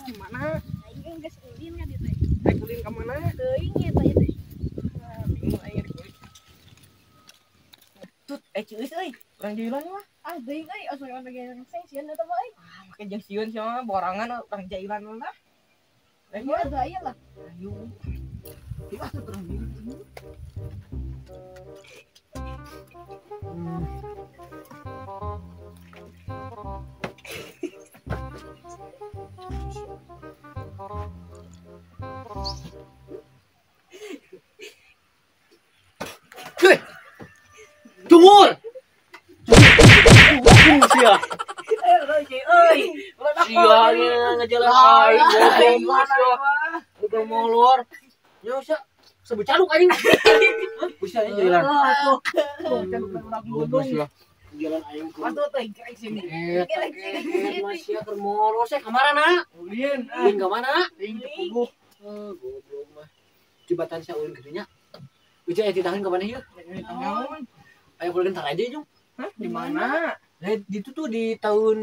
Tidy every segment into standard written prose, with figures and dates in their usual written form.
Di mana? Aing geus ulin ka dieu teh. Rek ulin ka mana? Teuing eta ieu teh. Bingung aing rek ulin. Tut, Ceuis euy, urang jailan mah. Ah, teuing euy, asa urang gerengseng sieun eta mah euy. Ah, make jeung sieun sia mah borangan urang jailan lah. Ayo atuh ayo lah. Ayo. Yuk atuh urang jailan. Hei! Cungur! Cungur sia. Sia ngejalan aing goblok sia. Udah mau keluar. Ya sia, sebut caduk anjing. Bisa jalan. Goblok sia. Jalan aing ku. Atuh teh gerek sini. Eta sia keur molor sia ka mana? Ulin. Ulin ka mana? Ulin teu puguh. Goblok mah. Jembatan sia ulin kitu nya. Uja aya titahan ka mana ieu? Ayo ulin taraje jung. Hah? Di mana? Itu tuh di tahun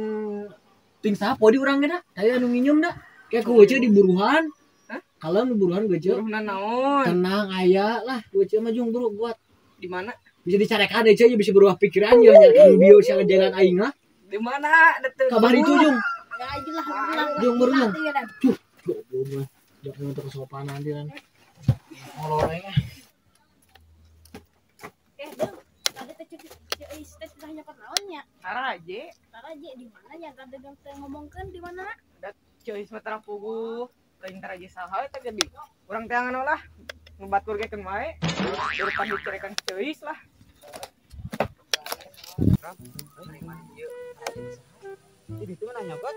ting saha di urang ge da. Tadi anu nginyum da. Kayak ku Uce di buruhan. Hah? Kalem di buruhan Uce. Buruhna naon? Tenang aya lah Uce mah jung buru buat. Di mana? Bisa dicarekan Uce bisa berubah pikiran ya nyarekan bio sia jalan aing lah. Di mana? Kabar itu jung. Ya aja lah. Jung buru jung. Duh, goblok mah. Jangan untuk kesopanan nanti kan. Molor aing. Deng, tadi teh Ceuis teh sudah nyokot naon nya? Taraje. Taraje di mana nya? Tadi teh ngomongkeun di mana? Da Ceuis mah tara puguh. Lain taraje saha eta ge. Urang teangan lah. Ngebatur ge keun wae. Daripada dicarekan Ceuis lah. Jadi itu mana nyokot?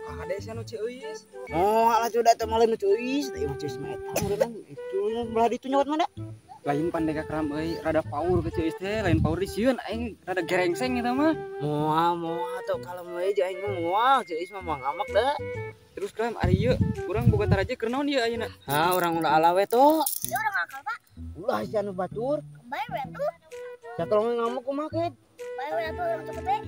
Kade sia nu Ceuis. Oh, alah sudah teh malah nu Ceuis. Teh mah Ceuis mah eta meureunang. Itu belah ditu nyokot mana? Lain pandega keram euy, rada paur ke Ceuis teh, lain paur disieun aing rada gerengseng eta mah. Moal moal atuh kalem we jeung aing mah moal Ceuis mah ngamak da. Terus keram ari ieu urang boga taraje keur naon ieu ayeuna? Ha, urang ulah ala we tuh. Ieu urang akal, Pak. Ulah sia nu batur. Bae we atuh. Sia tolong ngamak kumaha ke? Bae we atuh urang cukup we.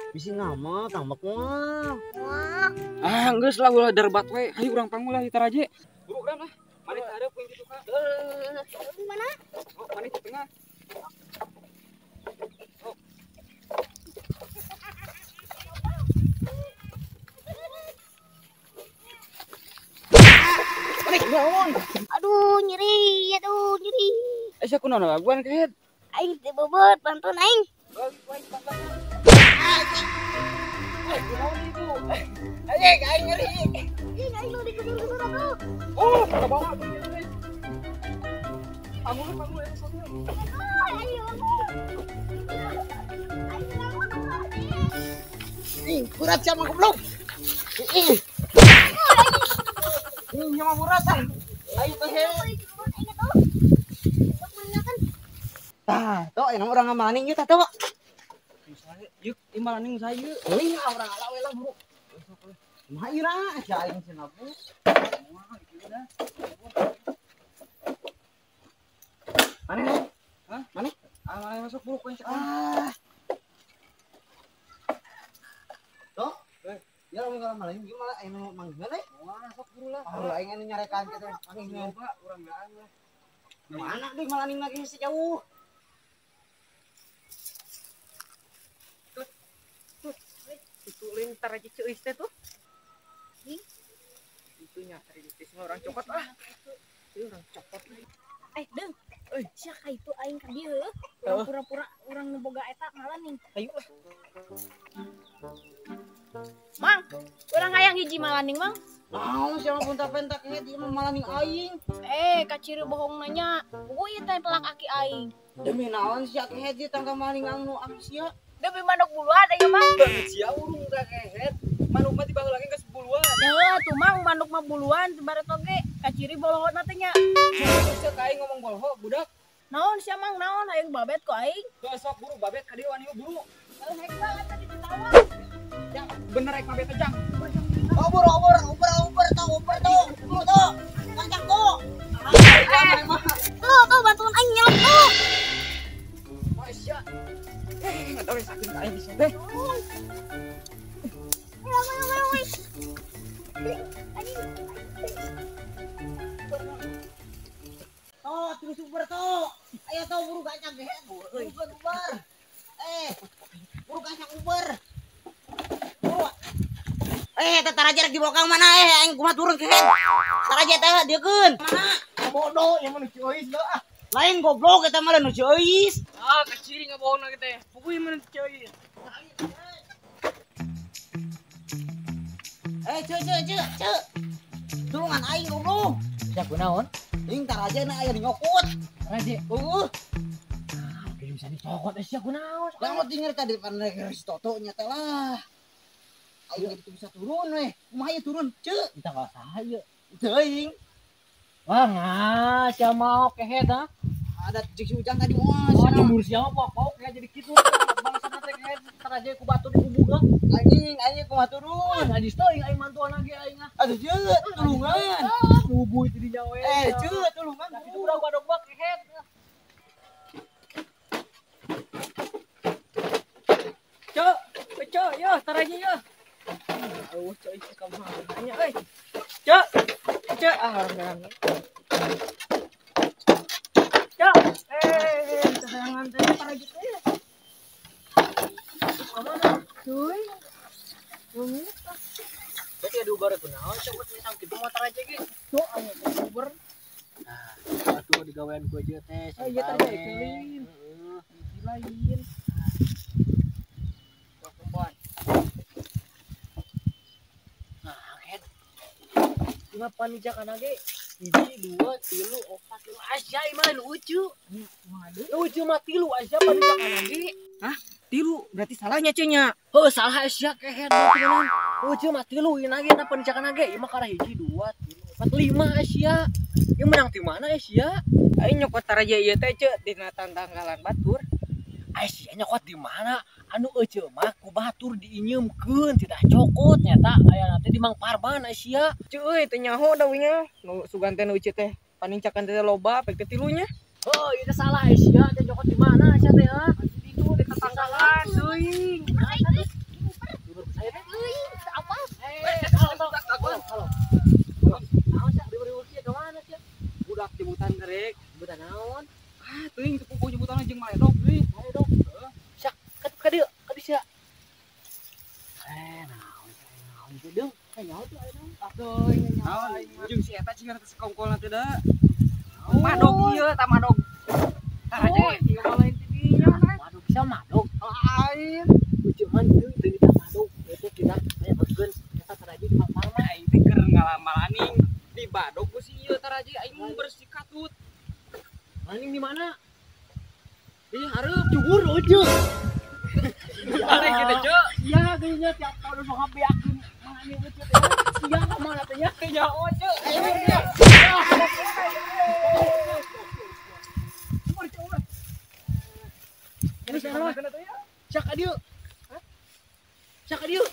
Bisi ngamak, ngamak moal. Moal. Ah, geus lah ulah derbat we. Hayu urang panggul lah taraje. Buru urang lah. Mari ada poin itu kak. Di mana? Oh, mari di tengah. Oh. Balik naon? Aduh, nyeri, aduh, nyeri. Sia kunaon laguan kehed? Aing teu beubeut, pantun aing. Kunaon itu? Aing aing nyeri. Ih, aing lu dikusur-kusur atuh. Oh, ke bawah. Panggul, panggul, ayo. Ih, berat sama goblok. Ih. Ih, sama berat ah. Ayo teh. Tah, tok enak urang ngamaning ieu tah tok. Yuk, imalaning saya. Euy, urang ala we lah, bro. Kumaha ieu lah, sia aing cenah. Mana? Hah? Mana? Ah, mana masuk buru koin. Ah. Tuh. Ya lamun kalau maling gimana aing nu manggil euy? Wah, sok buru lah. Ah, aing anu nyarekan kitu manggil. Coba urang gaan lah. Mana deui malaning lagi sejauh. Tut. Tut. Itu lain taraje Ceuis teh tuh. Itu nya taraje Ceuis mah urang cokot ah. Itu urang cokot. Deng. Sia ka itu aing ka dieu. Urang pura-pura urang nu boga eta malaning. Ayo lah. Mang, urang hayang hiji malaning, Mang. Naon sia mah punta-pentak kehed ieu mah malaning aing. Kaciri bohong nanya. Puguh ieu teh pelak aki aing. Demi naon sia kehed ieu tangka maling anu aki sia? Demi manuk buluan ieu Mang. Banget sia urung ka kehed. Manuk mah dibaheula ge geus buluan. Heuh atuh Mang, manuk mah buluan baret oge. Kaciri bolohona teh nya. Sia ka aing ngomong boloho budak. Naon sia Mang, naon hayang babet ku aing. Besok buru babet ka dieu wani buru. Heuh hek banget tadi ditawa. Jang, bener rek babet teh jang. Obor obor obor obor tuh obor tuh. Tuh tuh. Kancang tuh. Tuh tuh bantuan aing nyelem tuh. Masya. Enggak tahu sakit ka aing teh. Ayo, ayo, ayo. Eta gehe euy. Uber. Buru gasak Uber. Buru. Eta taraja rek dibawa ka mana aing kumaha turun kehed. Taraja teh dieukeun. Mana? Bodoh yang mana si Ois lo ah. Lain goblok eta mah nu si Ois. Ah, keciri ngabohongna teh. Puguh mana si Ois. Ceu. Tulungan aing goblok. Sia kunaon? Aing taraja na aya nyokot. Taraja. Heeh. Oke bisa dicokot sia kunaon. Lah tinggal tadi depan si Toto nya teh lah. Aing itu bisa turun weh. Kumaha ieu turun, ceu? Entah ka saha ieu. Teuing. Wah, ngah sia mau kehed ha. Ada jeung si Ujang tadi moal. Oh, cemburu sia mah pokok kayak jadi kitu. Bangsa teh kehed taraja ku batur dikubukeun. Anjing, aing kumaha turun. Najis teuing aing mantuan lagi aing ah. Aduh, ceu, tulungan. Kubu itu dinya we. Ceu, tulungan. Itu urang badog mah kehed. Ceu, ceu, yo taraja yo. Aduh, ceu isi ka mana nya euy. Ceu, ceu, ah orang. Ceu, tahangan teh taraja teh. Mana? Cuy. Bumi. Berarti ada Uber kunaon cokot misang kitu motor aja ge. Tuh aya Uber. Nah, atuh digawean ku aja teh. Oh iya tadi lain. Heeh. Lain. Tuh kumpul. Nah, ket. Lima panijakan ge. 1, 2, 3, 4, 5. Asya imah lucu. Lucu mah tilu asya panijakan ge. Hah? Tilu berarti salahnya cuy nya. Heuh salah sia kehed teman. Lucu mah tilu ieu ge eta panijakan ge. Ieu mah karah 1, 2, 3, 4, 5 sia. Ieu menang ti mana sia? Aing nyokot taraja ieu teh ceu dina tanggalan batur. Sia nyokot di mana? Anu euceu mah ku batur diinyeumkeun tidak cokot nyata aya teh di Mang Parman sia. Ceu euy teu nyaho da winya. Nu sugan teh nu euceu teh panincakan teh loba pek teh tilunya. Heuh ieu teh salah sia teh nyokot di mana sia teh ha? Itu di tetanggaan teuing. Euy, apa? Halo. Naon sia riweuh-riweuh kieu ka mana sia? Budak jemputan rek. Jemputan naon? Ah, teuing teu puguh jemputan jeung maledog euy. Maledog. Heeh. Sia, ka dieu, ka dieu sia. Naon naon teh deung? Nyaho tuh aya naon? Atuh, nyaho. Jeung si eta cing teh sekongkol teh da. Madog ieu tah madog. Taraja ieu mah lain ti dinya. Madog sia madog. Lain. Uceu mah teu teu kita madog. Eta kita aya begeun eta taraja di Mang Parman. Aing teh keur ngalamalaning di badog ku si ieu taraja aing bersih katut. Maning di mana? Di hareup cukur euceu. Balik kita ceu. Sia geunya tiap tahun nu ngabeakeun maning euceu teh. Sia ka mana teh nya? Teu nyaho ceu. Ayo dia. Terus arah. Sia ka dieu. Sia ka dieu.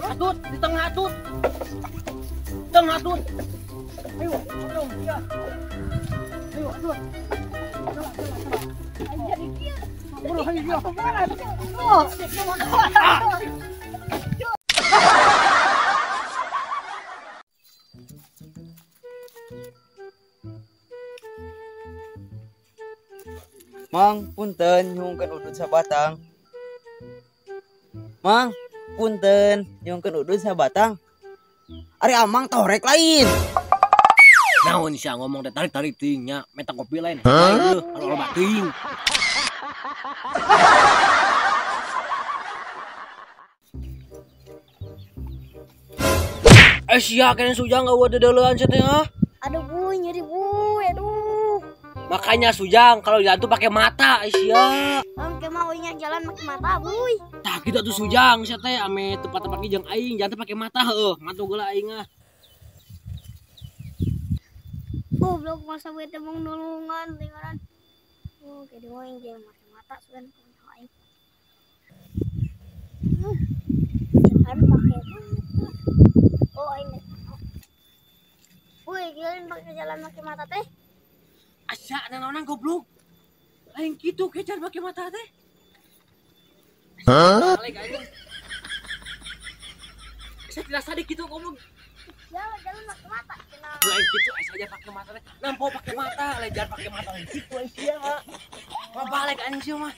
Atut di tengah atut. Tengah atut. Ayo, potong ya. Ayo, atut. Coba, coba, coba. Ayo jadi kieu. Bro, ayo dia. Oh, Mang, punten nyungkeun udud sabatang. Mang, punten nyungkeun udud sabatang. Ari amang torek lain. Naon sia ngomong teh tarik-tarik teuing nya, meta kopi lain. Heuh, anu loba teuing. Sia kene Sujang eueuh deudeuleun sia teh ha. Aduh bu, nyeri bu, aduh. Makanya Sujang kalau jalan tuh pakai mata sia. Engke mah euy jalan pakai mata, buy. Tah kitu atuh Sujang sia teh ame tempat-tempat ge jeung aing jalan teh pakai mata heueuh, matu geula aing ah. Goblok masa gue teh mong nulungan tinggalan. Oh, kayak di aing jalan pakai mata sugan aing. Jalan pakai mata. Oh, aing. Woi, jalan pakai jalan pakai mata teh. Asa nanaonan goblok. Lain kitu ke jalan pakai mata teh. Hah? Saya tidak sadar gitu ngomong. Ya jalan pakai mata cenah. Lain kitu aya aja pakai mata teh. Nampo pakai mata, lain jalan pakai mata lain kitu aya sia. Mabalik anjing sia mah.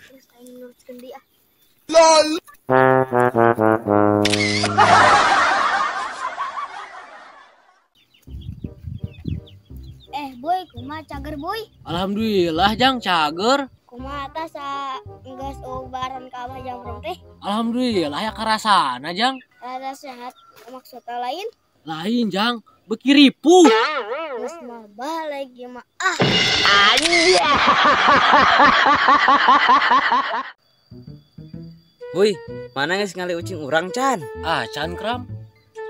Terus aing nurutkeun deui ah. LOL. Boy, kumaha cager boy? Alhamdulillah jang cager. Kumaha tah sa geus ubaran ka Abah Jamrong teh? Alhamdulillah ya karasana jang. Rada sehat maksudna lain? Lain jang, beuki ripuh. Geus mah balik ieu mah ah. Anjay. Boy, mana geus ngali ucing urang can? Ah, can kram.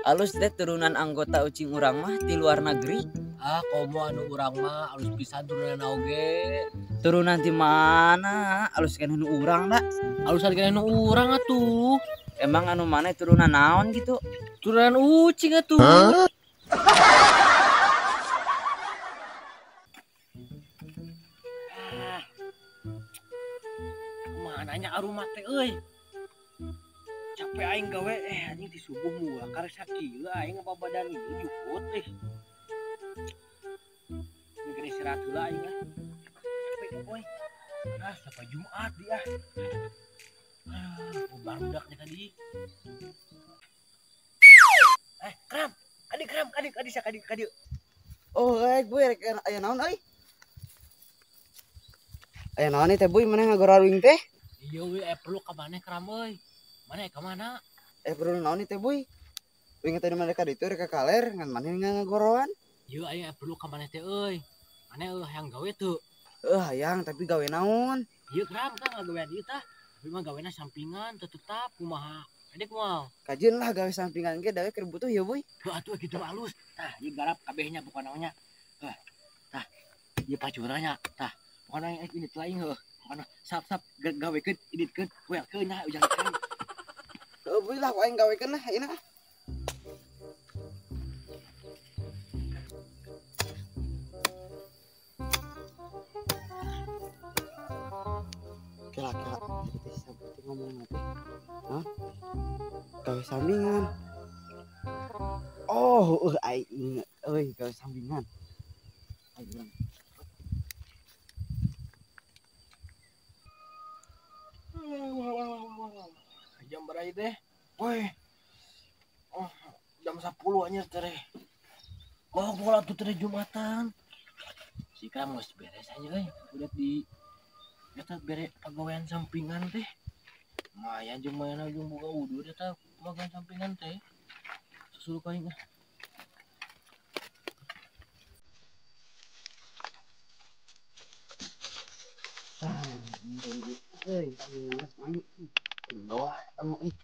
Alus teh turunan anggota ucing urang mah ti luar negeri. Ah, komo anu urang mah alus pisan turunan oge. Turunan ti mana? Alus keneh nu urang da. Alusan keneh nu urang atuh. Emang anu mana turunan naon gitu? Turunan ucing atuh. Huh? Ah. Mananya arumat teh euy. Capek aing gawe anjing ti subuh mula karek sakieu aing apa badan ieu jukut euy. Ini istirahat heula aing ah. Capek euy. Ah, sampai Jumat dia. Ah, barudak teh tadi. Kram. Adik kram, adik adik sak adik adik. Oh, boy rek aya naon euy? Aya naon teh boy maneh ngagorowing teh? Iya we perlu ka maneh kram euy. Maneh ka mana? Perlu naon teh boy? Wing teh mereka ditu rek ka kaler ngan maneh ngagorowan. Iya aya perlu ka maneh teh euy. Maneh hayang gawe teu? Hayang tapi gawe naon? Ieu kram tah ngagawean ieu tah. Tapi mah gawena sampingan teu tetap kumaha. Adek moal. Kajeun lah gawe sampingan ge dawe keur butuh ya boy. Heuh atuh kitu mah alus. Tah ieu garap kabehnya pokona nya. Heuh. Tah ieu pacuranya tah. Pokona ini teh heuh. Pokona sap-sap gawekeun iditkeun welkeun nya ujang kram. Heuh boy lah aing gawekeun lah ayeuna. Kira-kira tadi teh ngomong teh. Hah? Gawe sampingan. Oh, aing inget euy gawe sampingan. Aing. Jam berapa teh? Woi. Oh, jam 10 anjir teh. Oh, bola tuh teh Jumatan. Si Kram geus beres aja euy. Udah di eta bere pagawean sampingan teh. Lumayan jeung mana jeung buka udur eta pagawean sampingan teh. Susul ka aing ah. Euy, bawa kamu ih.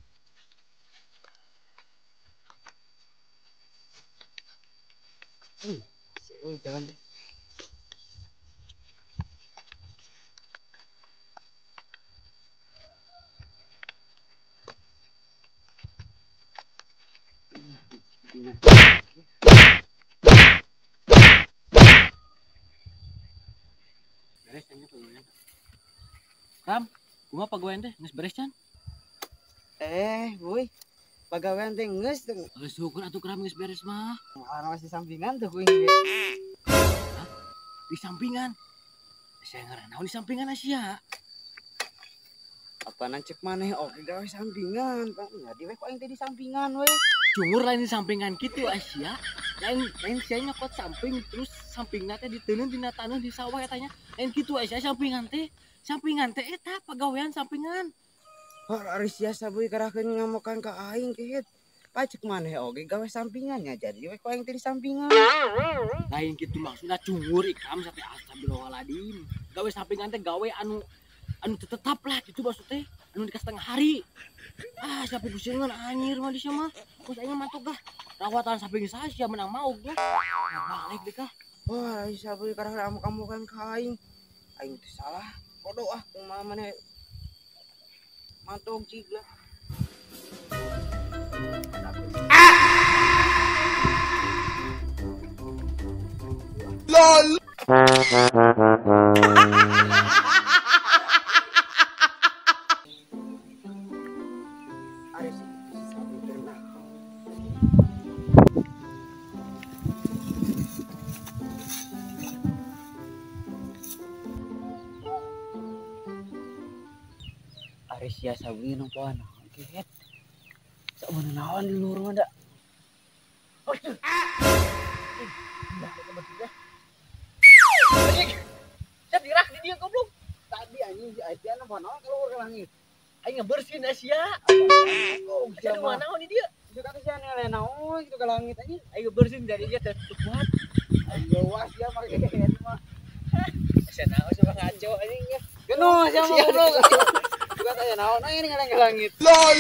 Euy, jangan deh. Beres aja pagawean. Kram, kumaha pagawean teh? Geus beres can? Boy, pagawean teh geus teh. Geus syukur atuh Kram geus beres mah. Malah masih sampingan tuh kuing ge. Hah? Di sampingan? Saya ngaran naon di sampingan sia? Apaan cek maneh oke gawe sampingan, Pak. Jadi we ku aing teh di sampingan we. Cungur lain di sampingan kitu Asia. Lain lain sia nyokot samping terus sampingna teh diteuneuh dina taneuh di sawah eta nya. Lain kitu Asia sampingan teh. Sampingan teh eta pagawean sampingan. Hor ari sia sabuy karahkeun ngamokan ka aing kehet. Pacek maneh oge gawe sampingannya jadi we ku aing teh di sampingan. Lain kitu maksudna cungur ikam sampai astagfirullahaladzim. Gawe sampingan teh gawe anu anu tetap lah gitu maksudnya anu dikasih setengah hari. Ah sampai pusingan anjir mah di sia mah. Terus aing mantuk dah. Rawatan samping saya menang maug lah. Balik deh kah. Wah, ari sabuy karahkeun amuk-amukan ka aing. Aing teh salah. Bodoh ah kumaha maneh mantuk cig lah. LOL. Ari si sabuy teh naon. Ari sia sawi nempoan naon kehet. Sabeuna naon di luhur mah da. Sia dirak di dieu goblok. Tadi anjing si Aisyah nempoan naon ka luhur ka langit. Aing ngebersihin sia. Sia nu naon di dieu? Juga ke sia nilai naon gitu ka langit anjing. Aing ngebersihin dari dia teh kuat. Aing lewas sia make kehet mah. Sia naon sia ngaco anjing. Genuh sia mah goblok. Juga saya naon aing ngeleng ke langit. LOL.